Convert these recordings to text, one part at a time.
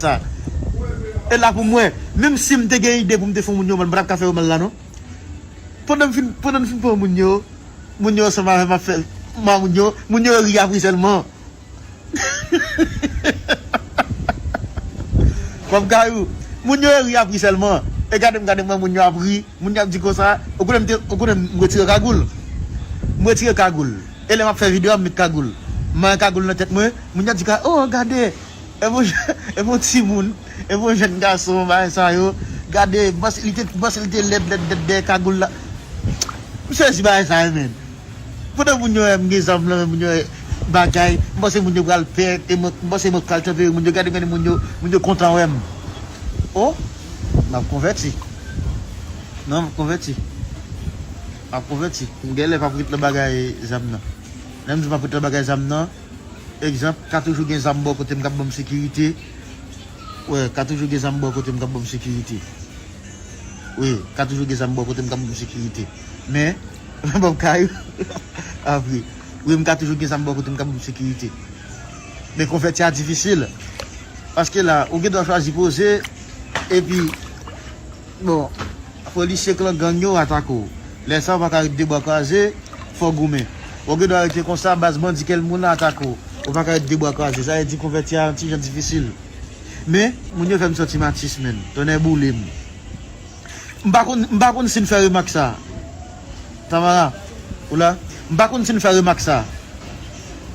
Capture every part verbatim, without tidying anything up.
Sa. E la pou mwen, menm si m te gen ide pou m te fè moun yo mal, m pa t ap ka fè yo mal la non. Pandan m fin, pandan m fin pran moun yo, moun yo ansanm avè m ap fè, m a moun yo, moun yo ri apre sèlman. Kòm kayou, moun yo ri apre sèlman. E gade m, gade m wè moun yo ap ri. Moun yo ap di konsa, ou konnen m te, ou konnen m retire kagoul. M retire kagoul. E lè m ap fè videyo a, m met kagoul. M mare kagoul nan tèt mwen, moun yo ap di ka, oh, gade, e bon, e bon timoun, e bon jèn gason, bagay sa yo. Gade, m panse li te, m panse li te lèd, lèd, lèd dèyè kagoul la. M sezi bagay sa yo, menn. Pandan moun yo wè m gen zam nan men, moun yo wè bagay, m panse moun yo pral pè, e mwen, m panse mwen pral tanpere moun yo, gade, gade moun yo, moun yo kontan wè m. Oh, m ap konvèti. Non, m ap konvèti. M ap konvèti. M genlè p ap ret nan bagay zam nan. Lè m di m p ap ret nan bagay zam nan, egzanp, ka toujou gen zam bò kote m k ap ban m sekirite. Wi, ka toujou gen zam bò kote m k ap ban m sekirite. Wi, ka toujou gen zam bò kote m k ap ban m sekirite. Men, m ap kay apre. Wi, m ka toujou gen zam bò kote m k ap ban m sekirite. Men konvèti a difisil. Paske la, ou gen dwa chwazi poze, epi, bon, polisye klan gang yo atake w. Lè sa a, ou pa ka ret de bra kwaze, fò w goumen. Ou gen dwa rete konsa, baz bandi kèl moun la atake w. Ou pa ka ret de bra kwaze. Sa vle di konvèti a yon ti jan difisil. Men, moun yo fè m santi m atis, menn. Tonnè boule m. M pa konn, m pa konn si n fè remak sa. Tamara, ou la? M pa konn si n fè remak sa.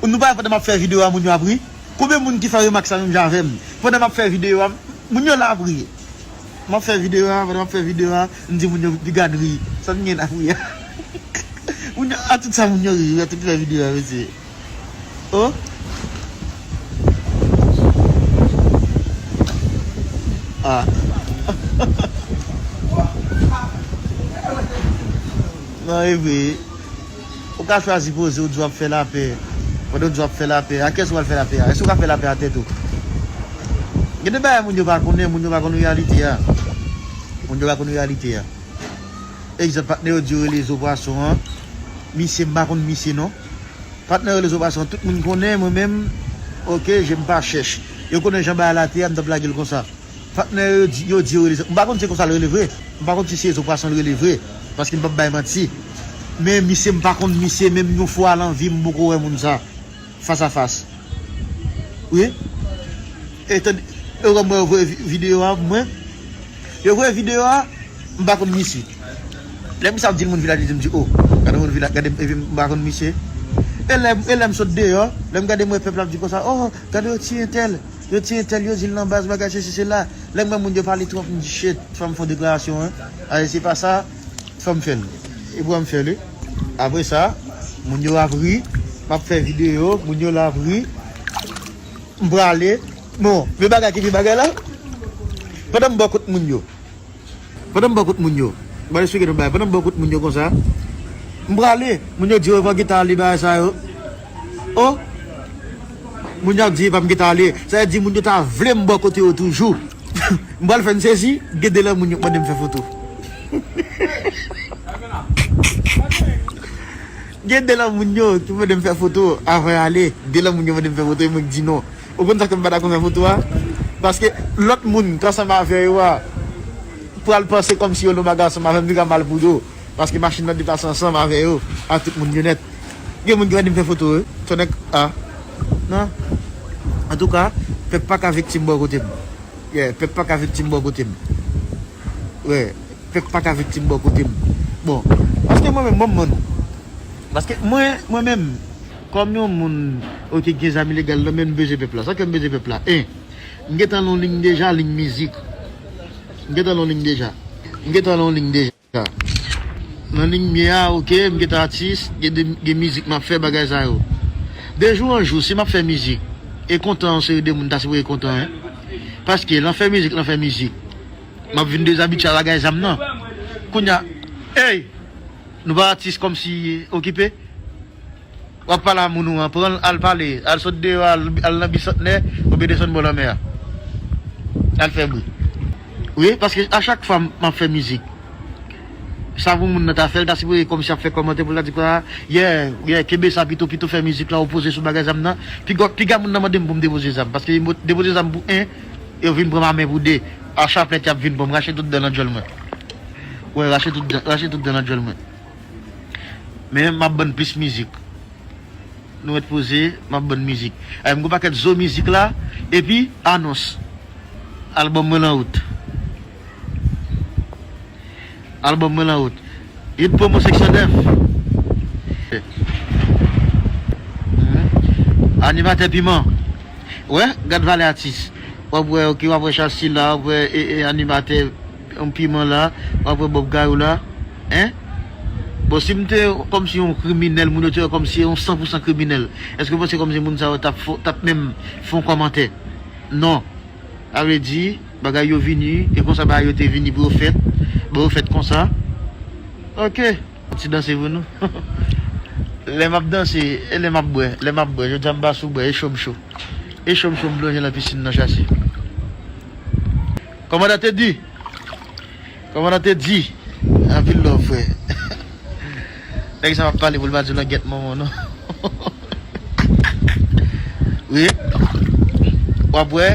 Nou pa wè pandan m ap fè videyo a, moun yo ap ri? Konbyen moun ki fè remak sa menm jan avè m? Pandan m ap fè videyo a, moun yo la ap ri. M ap fè videyo a, pandan m ap fè videyo a, m di moun yo, "Piga n ri." Sa n gen ap ri a? Moun yo, a tout sa moun yo ri, a tout fè videyo a, mesye. Oh. Ah. Non, e vre. Ou ka chwazi poze, ou di w ap fè lapè. Pandan w di w ap fè lapè, a kiyès ou pral fè lapè a? Èske ou ka fè lapè a tèt ou? Gen de bagay moun yo pa konnen, moun yo pa konn reyalite a. Moun yo pa konn reyalite a. Egzanp, patnè yo di yo rele Zo Pwason an. Misye, m pa konn misye non. Patnè yo rele Zo Pwason an, tout moun konnen, mwen menm, oke, je m pa chèch. Yo konnen jan bagay la te a, m t ap lage l konsa. Patnè yo di, yo di yo rele Zo, m pa konn si se konsa l rele vre. M pa konn si se Zo Pwason l rele vre. Paske m p ap bay manti. Men misye, m pa konn misye, menm yon fwa nan vi m, m poko wè moun sa. Fas a fas. Wi. E tande, e wè mwen voye vi-, videyo a pou mwen. Yo voye videyo a, m pa konn misye. Lè misye ap di l moun Vilaj, li di m di, "Oh, gade moun Vilaj, gade m, epi m pa konn misye." E lè, e lè m sot deyò, lè m gade mwen pèp la ap di konsa, "Oh, gade yo tiye entèl, yo tiye entèl, yo di l nan baz, bagay sesi sela." Lè m wè moun yo pale twòp, m di, "Shit, fò m fè yon deklarasyon, en." Ayi, se pa sa. Fò m fè l. E pou m fè l, wi. Apre sa, moun yo ap ri. M ap fè videyo, moun yo la ap ri. M prale. Bon, men bagay ki pi bagay la. Pandan m bò kot moun yo. Pandan m bò kot moun yo. M pral esplike nou bagay. Pandan m bò kot moun yo konsa. M prale. Moun yo di yo pa gentan ale bagay sa yo. Oh! Moun yo ap di pa m gentan ale. Sa vle di moun yo ta vle m bò kote yo toujou. M pral fè n sezi, gen de lan moun yo k mande m fè foto. Gen de lan moun yo ki mande m fè foto avan y ale. De lan moun yo mande m fè foto, e mwen k di non. Ou konn sa k fè m pa dakò fè foto a? Paske lòt moun k ansanm avè yo a pral panse kòmsi yo nan bagay ansanm avè m, li ka mal pou yo. Paske machin nan deplase ansanm avè yo, a tout moun yo nèt. Gen moun ki mande m fè foto, wi. Sonnèk, a. Non. Antouka, pèp pa ka viktim bò kote m. Yeah, pèp pa ka viktim bò kote m. Wi, pèp pa ka viktim bò kote m. Bon, paske mwen menm, mwen, mwen, paske mwen, mwen menm, kòm yon moun, oke, ki gen zam ilegal nan men, m bezwen pèp la. Sa k fè m bezwen pèp la? En, m gentan nan yon liy deja, liy mizik. M gentan nan yon liy deja. M gentan nan yon liy deja. Nan liy m ye a, oke, m gentan atis, gen de, gen mizik m ap fè, bagay sa yo. De jou an jou, si m ap fè mizik, e kontan yon seri de moun ta sipoze kontan, en. Paske, lè w fè mizik, lè w fè mizik. M ap vin dezabitye a bagay zam nan. Kounye a, ey! Nou pa atis kòmsi okipe. W ap pale a moun ou an, pran l, al pale, al sot deyò, al, al nan Bisantnè, oubyen desann bò lanmè a. Al fè bri. Wi, paske a chak fwa m, m ap fè mizik, Sa pou moun nan ta fè, l ta sipoze kòmsi ap fè kòmantè pou l ta di kwa, yè, yè, kenbe sa pito, pito fè mizik la, ou poze sou bagay zam nan. Piga, piga moun nan mande m pou m depoze zam, paske depoze zam pou en, yo vin pran m a men pou de. A chaplèt y ap vin pran m, rache tout dan nan djòl mwen. Wè, rache tout dan, rache tout dan nan djòl mwen. Men m ap bann plis mizik. Nou ret poze, m ap bann mizik. Ay, m gon pakèt zo mizik la, epi anons. Albòm mwen lan wout. Albòm mwen lan wout. Hit Promo seksyon nèf. Animatè piman. Wè, gad valè atis. W ap wè, ok, w ap wè Chasi la, w ap wè e, e, animatè yon piman la, w ap wè Bob Gayou la. Hein? Bon, si m te kòmsi yon kriminèl, moun yo te wè kòmsi yon san pou san kriminèl. Èske w panse kòmsi moun sa yo t ap fon, t ap menm fè yon kòmantè? Non. Sa vle di, bagay yo vini, e konsa bagay yo te vini pou yo fèt. Bon, yo fèt konsa. Ok. Ti danse pou nou. Lè m ap danse, e lè m ap bwè, lè m ap bwè, jodi a m pa sou bwè, e cho m cho. E cho m cho m plonje nan pisin nan Chasi. Kòmandan Teddy. Kòmandan Teddy. Anpil love, frè. Nèg sa m ap pale pou l pa di w langèt manman w, non. Wi. W ap wè,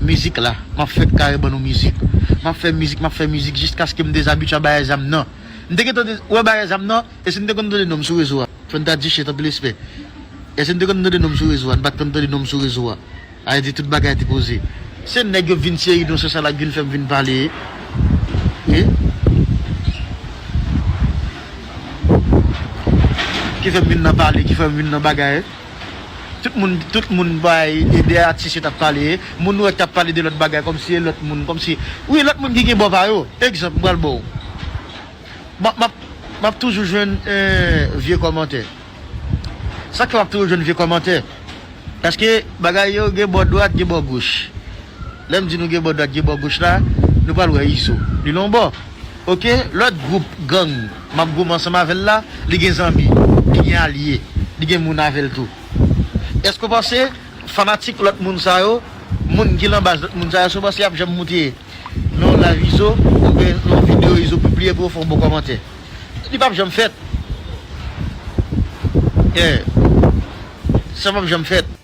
mizik la. M ap fèk kare ban nou mizik. M ap fè mizik, m ap fè mizik jiskaske m dezabitye a bagay zam nan. M te gentan de-, wè bagay zam nan, e si n te konn tande non m sou rezo a? Fò n ta di shit, anpil respè. E si n te konn tande non m sou rezo a? N pa t konn tande non m sou rezo a. A vle di tout bagay te poze. Se nèg yo vin seri non se sa la k vin fè m vin pale. Wi. Ki fè m vin nan pale, ki fè m vin nan bagay. Tout moun, tout moun bay, e de atis yo t ap pale. Moun nou wè k t ap pale de lòt bagay, kòmsi e lòt moun, kòmsi, wi, lòt moun ki gen bò pa yo. Egzanp, m pral ba w. M ap, m ap, m ap toujou jwenn, eh, vye kòmantè. Sa k fè m ap toujou jwenn vye kòmantè? Paske bagay yo gen bò dwat, gen bò goch. Lè m di nou gen bò dwat, gen bò goch la, nou pral wè Izo. Li nan yon bò. Ok, lòt gwoup gang m ap goumen ansanm avè l la, li gen zanmi, li gen alye, li gen moun avè l tou. Èske w panse fanatik lòt moun sa yo, moun ki nan baz lòt moun sa yo, èske w panse y ap janm moute nan yon live Izo, oubyen nan yon videyo Izo pibliye pou yo fè yon bon kòmantè? Li p ap janm fèt. Yeah. Sa p ap janm fèt.